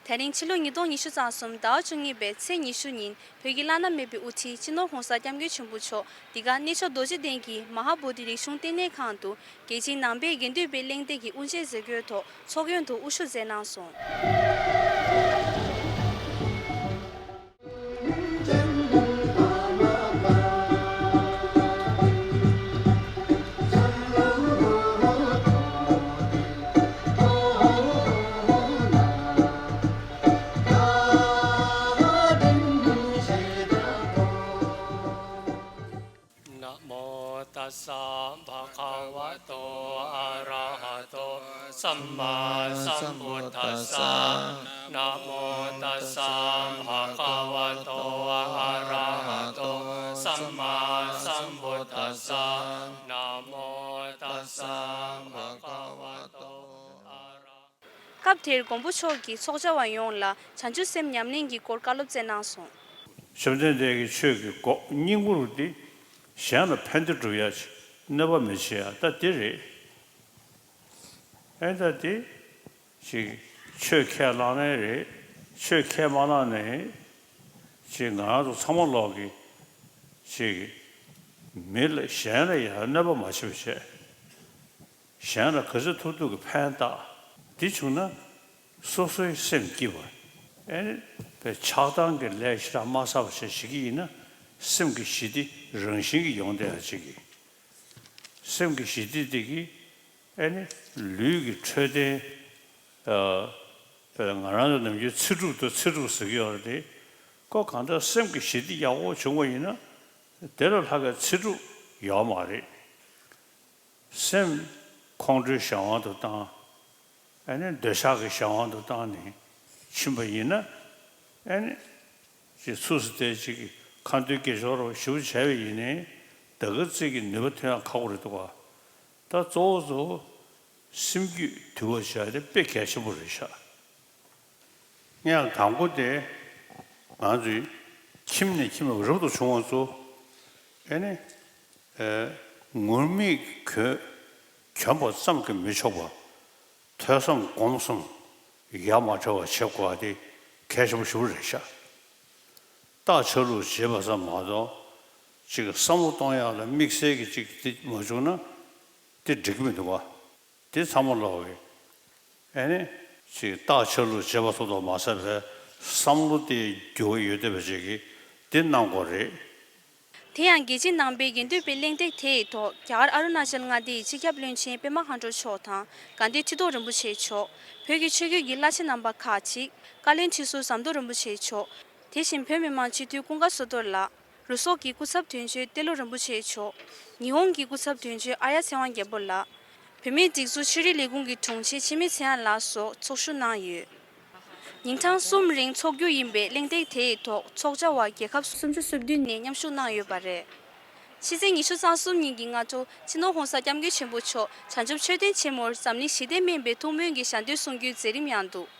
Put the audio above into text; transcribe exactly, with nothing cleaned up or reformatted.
ད་རིང་ཕྱི་ལོ་ཉིས་སྟོང་ཉི་ཤུ་རྩ་གསུམ་ཟླ་བ་བཅུ་གཉིས་པའི་ཚེས་ཉི་ཤུ་ཉིན་བོད་ཀྱི་བླ་ན་མེད་པའི་དབུ་ཁྲིད་སྤྱི་ནོར་༧གོང་ས་༧སྐྱབས་མགོན་ཆེན་པོ་མཆོག་འདི་ག་གནས་མཆོག་རྡོ་རྗེ་གདན་གྱི་མ་ཧཱ་བོ་དྷི་རིག་གཞུང་ལྟེ་གནས་ཁང་དུ་རྒྱལ་སྤྱིའི་ནང་པའི་དགེ་འདུན་པའི་གླེང་སྟེགས་ཀྱི་དབུ་འབྱེད་མཛད་སྒོའི་ཐོག་ཚོགས་ཡོན་དུ་དབུ་བཞུགས་མཛད་གནང་སོང་། ན་མོ་ཏཱ་ས་བྷ་ག་ཝ་ཏོ་ཨ་ར་ཧ་ཏོ་སམ་མ་སམ་བུད་དཱ་ས། ན་མོ་ཏཱ་ས་བྷ་ག་ཝ་ཏོ་ཨ་ར་ཧ་ཏོ་སམ་མ་སམ་བུད་དཱ་ས། ན་མོ་ཏཱ་ས་བྷ་ག་ཝ་ཏོ་ཨ་ར། སྐབས་དེར་མགོན་པོ་མཆོག་གིས་ཚོགས་བཅར་བ་ཡོངས་ལ་བྱང་ཆུབ་སེམས་ཉམས་ལེན་གྱི་སྐོར་བཀའ་སློབ་སྩལ་གནང་སོང་། བཅོམ་ལྡན་འདས་ཀྱི་ཆོས་ཀྱི་སྒོ་སྙིང་པོ་རུ་དེ་གཞན་ལ་ཕན་བདེ་སྒྲུབ་ཡ་ཅིག་གནོད་པ་མི་བྱེད་ཡ་ད་དེ་རེད། ཨེ་ད་དེ་ཅིག་ཆོས་ཁས་བླངས་ནའི་རེད། ཆོས་ཁས་མ་བླངས་ནའི་ཅིག་ང་རང་ཚོ་ཚང་མ་ལོག་གི་ཅིག་མི་ལ་གཞན་ལ་ཡང་གནོད་པ་མ་བྱེད་པ་བྱས། གཞན་ལ་ག་ཚོད་ཐུབ་ཐུབ་ཀྱི་ཕན་བཏགས། འདི་བྱུང་ན་སོ་སོའི་སེམས་སྐྱིད་པ། ཨེ་ནི་ཆགས་སྡང་གི་ལས་ཞེ་དྲག་མ་བསགས་པ་བྱས་བྱེད་ཀྱི་ཡིན་ན་སེམས་ཀྱི་ཞི་བདེ་རང་བཞིན་གྱིས་ཡོང་བསྡད་ཡ་ཅིག་གི། སེམས་ཀྱི་ཞི་བདེ་དེ་གིས་ཨེ་ནི་ལུས་ཀྱི་འཕྲོད་བསྟེན། ཨ་དཔེར་ང་རང་ཚོ་ནམ་རྒྱུན་ཚེ་སྒྲུབ་དང་ཚེ་སྒྲུབ་ཟེར་གྱི་ཡོད་རེད་དེ། ཁོ་གང་ལྟར་སེམས་ཀྱི་ཞི་བདེ་ཡག་པོ་བྱུང་བ་ཡིན་ན་དེ་ལས་ལྷག་པའི་ཚེ་སྒྲུབ་ཡོད་མ་རེད། སེམས་ཁོང་ཁྲོའི་གཞན་དབང་དུ་བཏང་། ཨ་ནི་འདོད་ཆགས་ཀྱི་གཞན་དབང་དུ་བཏང་ནས་ཕྱིན་པ་ཡིན་ན། ཨ་ནི་ཅིག་ཚུགས་སུ་དེ་ཅིག་གི་ཁ་འདོན་དགེ་སྦྱོར་རོ་ཞིབ་བྱས་པ་ཡིན་ནའི་ད་ག་ཚིག་གི་ནུས་པ་ཐོན་ཡག་ཁག་པོ་རེད་འདུག་ག། ད་གཙོ་བོ་གཙོ་བོ་སེམས་རྒྱུད་དུལ་བ་བྱས་ཏེ་དཔེ་གལ་ཆེན་པོ་རེད་ཤག། ངས་དང་པོ་དེ་ང་ཚོའི་ཁྱིམ་ནས་ཁྱིམ་ལ་རབ་ཏུ་བྱུང་བ་ཚོ་ཨེ་ནི་ཨེ་ངུར་སྨྲིག་གྱོན་གྱོན་པ་ཙམ་གྱིས་མི་ཆོག་པ། ཐོས་བསམ་སྒོམ་གསུམ་ཡ་མ་བྲལ་བ་བྱེད་དགོས་པ་དེ་གལ་ཆེན་པོ་ཞེ་པོ་རེད་ཤག། བརྟག་ཆ་ལུགས་བྱེད་པ་ཙམ་མ་གཏོགས་ཅིག་བསམ་བློ་གཏོང་ཡག་ལ་དམིགས་བསལ་གྱི་ཅིག་དེ་མ་བྱུང་ན་དེ་འགྲིག་གི་མི་འདུག་ག། དེ་ཚང་མ་ལོག་གི། ཨེ་ནི་ཅིག་བརྟག་ཆ་ལུགས་བྱེད་པ་སོགས་དང་མ་ཟད་པའི་བསམ་བློ་དེ་འགྱུར་བ་ཡོད་བསྡད་པ་ཅིག་གིས་དེ་གནང་དགོས་རེད། དེ་ཡང་རྒྱལ་སྤྱིའི་ནང་པའི་དགེ་འདུན་པའི་གླེང་སྟེགས་དེ་ཡི་ཐོག་རྒྱ་གར་ཨ་རུ་ན་ཅལ་མངའ་སྡེ་ཡི་སྤྱི་ཁྱབ་བློན་ཆེན་པད་མ་མཁའ་འགྲོ་མཆོག་དང་དགའ་ལྡན་ཁྲི་ཐོག་རིན་པོ་ཆེ་མཆོག་བོད་ཀྱི་ཆོས་བརྒྱུད་ཀྱི་བླ་ཆེན་རྣམ་པ་ཁག་ཅིག་བཀའ་བློན་ཁྲི་ཟུར་ཟམ་གདོང་རིན་པོ་ཆེ་མཆོག་དེ་བཞིན་བོད་མི་མང་སྤྱི་འཐུས་ཀུན་དགའ་བསོད་རྡོར་ལགས། རུ་ཚོགས་ཀྱི་སྐུ་ཚབ་དོན་གཅོད་ཏེ་ལོ་རིན་པོ་ཆེ་མཆོག་ཉི་ཧོང་གི་སྐུ་ཚབ་དོན་གཅོད་ཨརྱ་ཚེ་དབང་རྒྱལ་པོ་ལགས། བོད་མིའི་སྒྲིག་འཛུགས་ཆོས་རིག་ལས་ཁུངས་ཀྱི་དྲུང་ཆེ་འཆི་མེད་ཚེ་དབང་ལགས་སོགས་ཚོགས་ཞུགས་གནང་ཡོད། ཉིན་གྲངས་གསུམ་རིང་འཚོགས་རྒྱུ་ཡིན་པའི་གླེང་སྟེགས་དེ་ཡི་ཐོག་ཚོགས་བཅར་བ་རྒྱལ་ཁབ་སུམ་ཅུ་སོ་བདུན་ནས་མཉམ་ཞུགས་གནང་ཡོད་པ་རེད། ཕྱི་ཚེས་ཉི་ཤུ་རྩ་གསུམ་ཉིན་གྱི་སྔ་དྲོ་སྤྱི་ནོར་༧གོང་ས་༧སྐྱབས་མགོན་ཆེན་པོ་མཆོག་བྱང་ཆུབ་མཆོད་རྟེན་ཆེན་མོར་འཛམ་གླིང་ཞི་བདེ་སྨན་པའི་ཐུགས་སྨོན་གྱི་ཞལ་འདོན་གསུང་རྒྱུའི་མཛད་རིམ་ཡང་འདུག